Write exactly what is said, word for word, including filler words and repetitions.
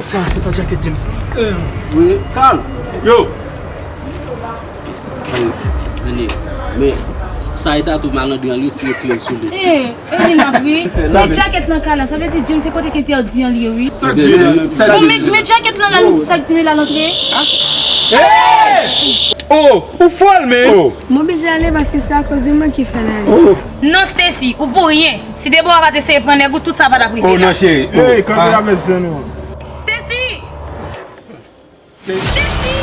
Sa, se pa djakèt James la? Wi, Carl. Yo! Tande, men sa e tatouay malandren an li si retire l sou li. E, e li n ap ri. Si djakèt lan ka la, sa vle di James se kote k entèdi an li ye, wi. Sa k di? Sa k di? Men, men djakèt lan la, nou di sa k di men l al antre. Oh! Ou fòl, men! Oh! M oblije ale paske se akoz de mwen ki fè l ale. Oh! Non, Stacy, ou pou ryen. Si Deborah pa t eseye pran nèg ou, tout sa pa t ap rive la. Oh, non, cheri. Hey, kanpe la, mezanmi. Stacy! Stacy!